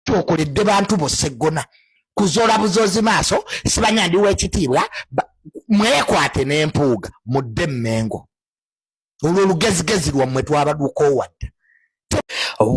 Kyokoledde bantu bo Sseggona kuzoola buzoozi maaso, sibanya ndi w'ekitiibwa, mwekwate n'empuuga mudde Mmengo. Olwo olugezigezi lwammwe twabadukoowa dda.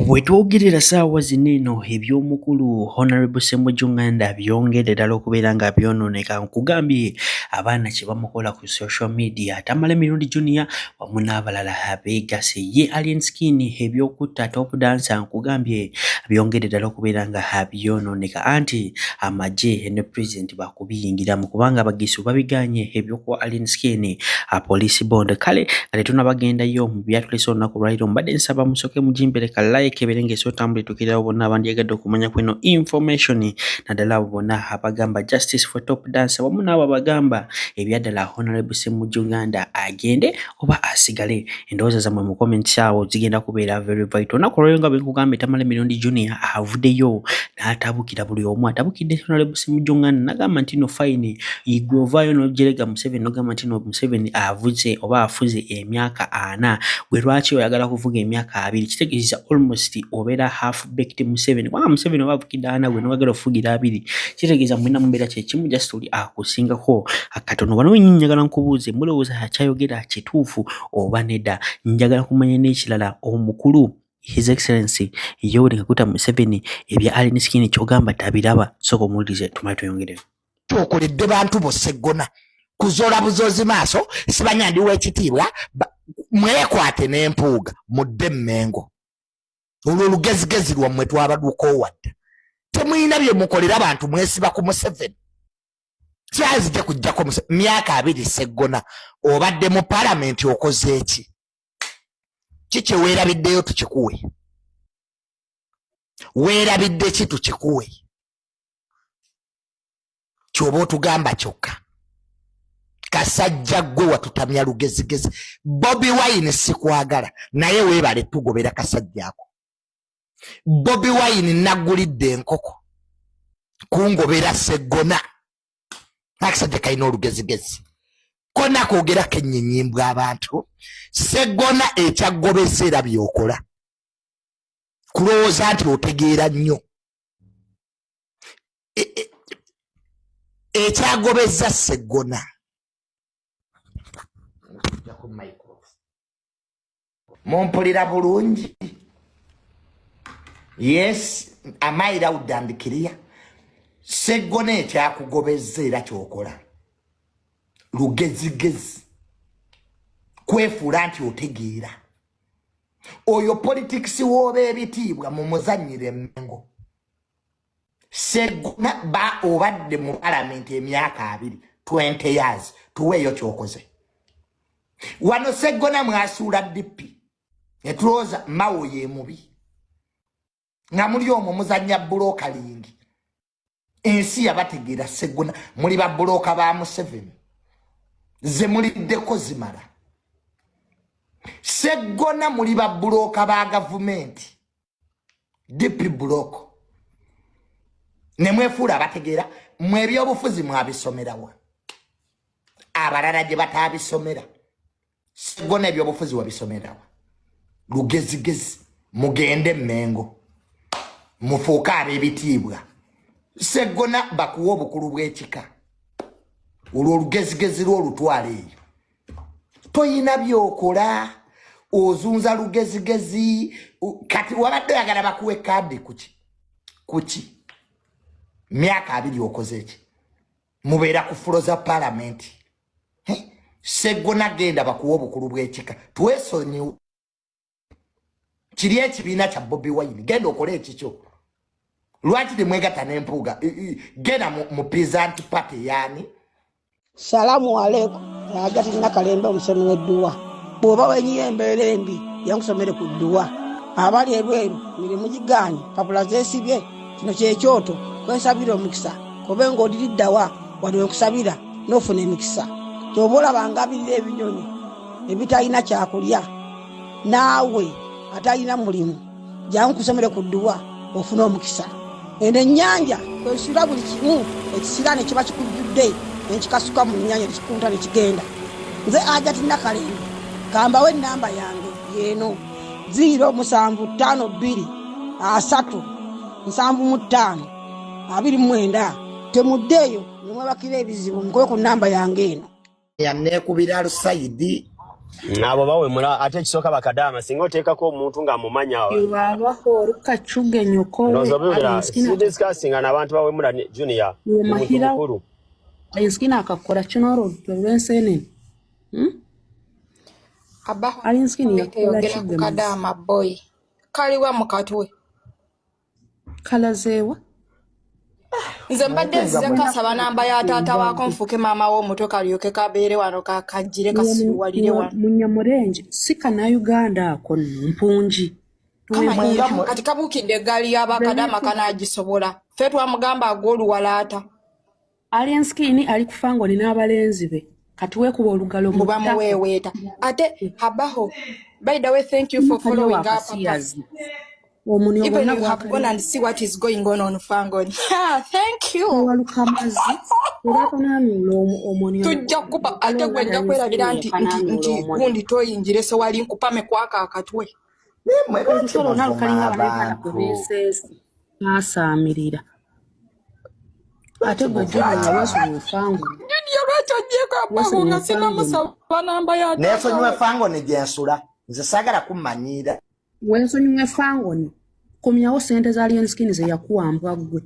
Bwe twogerera ssaawa zino eno eby'omukulu Honorable Ssemujju Nganda byongedde ddala okubeera nga byonooneka. Nkugambye abaana kye bamukola ku social media, Tamale Mirundi Junior wamu n'abalala beegasse. Ye Alien Skin eby'okutta Top Dancer nkugambye byongedde ddala okubeera nga byonooneka, anti amagye ne pulezidenti bakubiyingiramu kubanga Abagisu babigaanye eby'okuwa Alien Skin police bond. Kale nga tetunnabagendayo mu byatulese olunaku olwaleero, mbadde nsaba musooke mugimbere ka like ebeere ng'esootambula etuukirirawo bonna abandyagadde okumanya kweno information, naddala abo bonna abagamba justice for Top Dancer wamu n'abo abagamba ebyaddala Honorable Ssemujju Nganda agende oba asigale. Endowooza zammwe mu comments awo zigenda kubeera very vital. Olunaku olwaleero nga bwe nkugambye, Tamale Mirundi Junior avuddeyo n'atabukira buli omu, atabukidde Honorable Ssemujju Nganda n'agamba nti no fine, gwe ovaayo n'ojerega Museveni n'ogamba nti no Museveni avuze oba afuze emyaka 40, gwe lwaki oyagala kuvuga emyaka 20? Kitegeeza almost obeera half baked Museveni, kubanga Museveni oba avukidde 40, gwe n'oyagala okufugira 20, kitegeeza mwenna mubeera kyekimu, just oli akusingako katono. Wano wennyini njagala nkubuuze, mulowooza akyayogera kituufu oba nedda? Njagala kumanya n'ekirala, omukulu His Excellency Yoweri Kaguta Museveni ebya Alien Skin ky'ogamba tabiraba? Sooka omuwulirize tumale tweyongereyo. Kyokoledde bantu bo Sseggona kuzoola buzoozi maaso, sibanya ndi w'ekitiibwa, mwekwate n'empuuga mudde Mmengo. Olwo olugezigezi lwammwe twabadukoowa dda. Temulina bye mukolera bantu, mwesiba ku Museveni. Kyazije kujjako myaka 20 Sseggona obadde mu palamenti, okoze eki? Ki weerabiddeyo tukikuwe? Weerabidde ki tukikuwe? Kyoba otugamba kyokka. Kasajja gwe watutamya lugezigezi. Bobi Wine sikwagala, naye weebale tugobera kasajja ako. Bobi Wine naggulidde enkoko kungobera Seggona. Akasajja kalina olugezigezi konna koogerako ennyenyimbwa abantu. Seggona ekyaggobeza era byokola kulowooza nti otegeera nnyo. Ekyagobeza Seggona, mumpulira bulungi? Yes, am I loud and clear? Seggona ekyakugobeza era kyokola lugezigezi kwefuula nti otegeera. Oyo politics wooba ebitiibwa mumuzanyire Emmengo. Seggona ba obadde mu palamenti emyaka 20, 20 years, tuweeyo kyokoze wano. Seggona mwasuula DP netulowooza Mawo ye mubi, nga muli omwo muzanya brokering. Ensi yabategeera. Seggona muli ba broker ba Museveni, ze muliddeko zimala. Seggona muli ba broker ba gavumenti, DP broker, nemwefuula abategeera. Mwe ebyobufuzi mwabisomerawa abalala gye bataabisomera? Seggona ebyobufuzi wabisomerawa? Lugezigezi. Mugende Mmengo mufuuke ab'ebitiibwa. Seggona bakuwa obukulu bw'ekika, olwo olugezigezi lw'olutwala eyo. Toyina byokola, ozunza lugezigezi. Kati wabadde oyagala bakuwa ekaadi kuki? Kuki? Myaka 20 okoze eki? Mubeera ku floor za palamenti. Seggona genda bakuwa obukulu bw'ekika, twesonyiwe kiri ekibiina kya Bobi Wine. Genda okole ekikyo. Lwaki temwegatta n'empuuga? Genda mu Peasant Party yaani. Salamu aleikum. Ajati Nakalembe, omusomi w'edduwa. Bw'oba wenyiye embeera embi, yankusomere ku dduwa. Abali ebweru mirimu gigaanye, papula zeesibye, kino kyekyoto kwensabira omukisa. Kobe ng'odiriddawa wano wenkusabira n'ofuna emikisa. Kyoba olaba ngabirira ebinyonyi ebitalina kyakulya, naawe atalina mulimu jangu kusomere ku dduwa ofune omukisa. Eno ennyanja kwesula buli kimu ekisiraane kiba kikujjudde, nenkikasuka mu nnyanja nekikunta nekigenda. Nze Ajati Nakalembe, kambawo enamba yange yeeno 0752 30. 75 29. Temuddeeyo ne mwebakira ebizibu, mukube ku nnamba yange eno. Yaneekubira Lusayidi. Abo bawemula. Ate ekisooka, bakadaama, singa oteekako omuntu ng'amumanya. Kacuge nyoko. Ndowooza obiwulira, sidiscussinga n'abantu bawemula. Junior omuntu Wemahira. mukulu. Ensikina akakora kino olwo lw'ensenene. Abaho. Alinskini yakola teyogera ku kigemezi. Kadaama boy kaliwa mu katwe. Kalazeewa. Nze mbadde Mwete nga nzize mwe kasaba namba ya taata waako, nfuuke maama w'omuto, kalyoke kabeere wano, kakajjire kasiruwalire wano. Munyamurenje si Kannauganda, ako nno mpungi. Mwenga Kamanyiira mwe kati kabuukidde eggaali y'abakadaama, kanaagisobola? Ffe twamugamba agwa oluwalaata. Alienskin ali kufangoni n'abalenzi be, kati weekuba olugalo mbu mu ttaka. Bamuweeweeta ate habaho. By the way, thank you for Kalya following up, papa. wakasiyazi omunyo Even gwonna you have gone gwakalya. and see what is going on Fangoni. Ah, thank you. Waluka amazzi era kanaanuula omunyo. Tujja kukupa ate gwe nja kwerabira nti Kanaanuula omunyo. gundi toyingire, so wali nkupame kwaka akatwe. Naye mwe lwaki Olutwe lwonna muvuma lukalinga Abannayuganda kwe abantu? beeseese baasaamirira ate Lwaki gwe muvuma Junior abantu? weesonyiwe Fangoni. Junior, lwaki ogyeko abaho nga Weesonyiwe Fangoni. sinamusaba namba ya taata Neesonyiwe we? Fangoni gye nsula, nze saagala kummanyiira. Weesonyiwe Fangoni, komyawo sente za Alien Skin ze yakuwa, mbwa ggwe.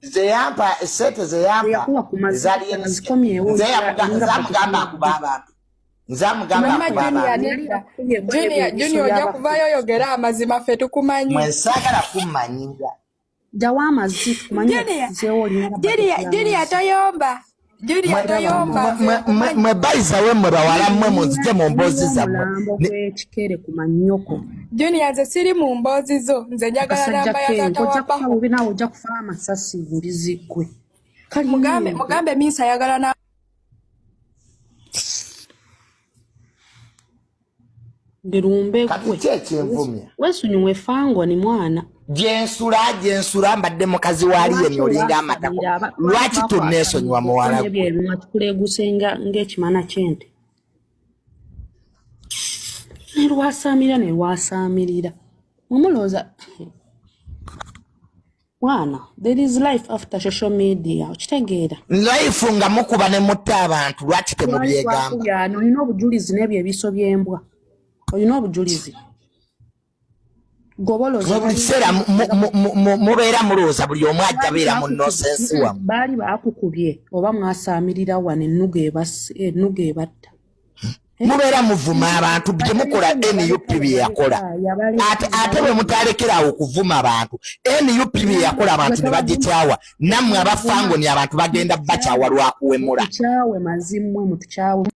Ze yampa, sente ze Ze yampa yakuwa ku eza mazzi Alien Skin, zikomyewo. nze Olinga nze amugamba akuba abantu, nze amugamba Mama akuba Junior abantu. Yali nedda. akubye ebyo Junior, ebiso Junior, ojja by'abaffe. kuvaayo oyogere amazima, ffe tukumanyi. Mwe nsaagala kummanyiira. Jjawo amazzi tukumanye. Junior, Okuzeewo olinga Junior, baketi Junior y'amazzi. toyomba. Junior Mwe toyomba, nze mwe nkumanyi. mwe bayizawe, mmwe bawala mmwe, munzije mu Olinga mboozi zammwe. omulambo gw'ekikere ku mannyoko. Junior, nze siri mu mboozi zo, nze njagala Akasajja namba ya kenko taata wa ojja kufa Baho. bubi, naawe ojja kufa amasasi, mbizi ggwe. Kalinga Mugambe, embwa. mugambe minsi ayagala na Lirumbe Kati ggwe. ki ekinvumya? Weesonyiwe Fangoni mwana. Gyensula mbadde mukazi wa Lwaki Aliyeni, olinga amatako. olwasamira lwaki Lwaki tonneesonyiwa twakwasamira muwala ebyo gwe? ebimwa kikuleeguse ng'ekimana ky'ente ne lwasamira ne lwasaamirira mumulowooza mwana, there is life after social media, okitegeera? Life nga mukuba ne mutta abantu, lwaki Lwali temubyegamba? twakubyana, olina obujulizi n'ebyo ebiso by'embwa, olina obujulizi goboloza. Mwe buli kiseera mubeera mulowooza buli omu ajja beera mu nonsense wammwe. Baali baakukubye oba mwasaamirira wano ennugu ebatta. Mubeera muvuma abantu, byemukola NUP bye yakola. Ate bwe mutalekerawo okuvuma abantu, NUP bye yakola abantu ne bagikyawa, nammwe abafangoni abantu bagenda bakyawa lwakuwemula. Mutukyawe mazimwe, mutukyawe.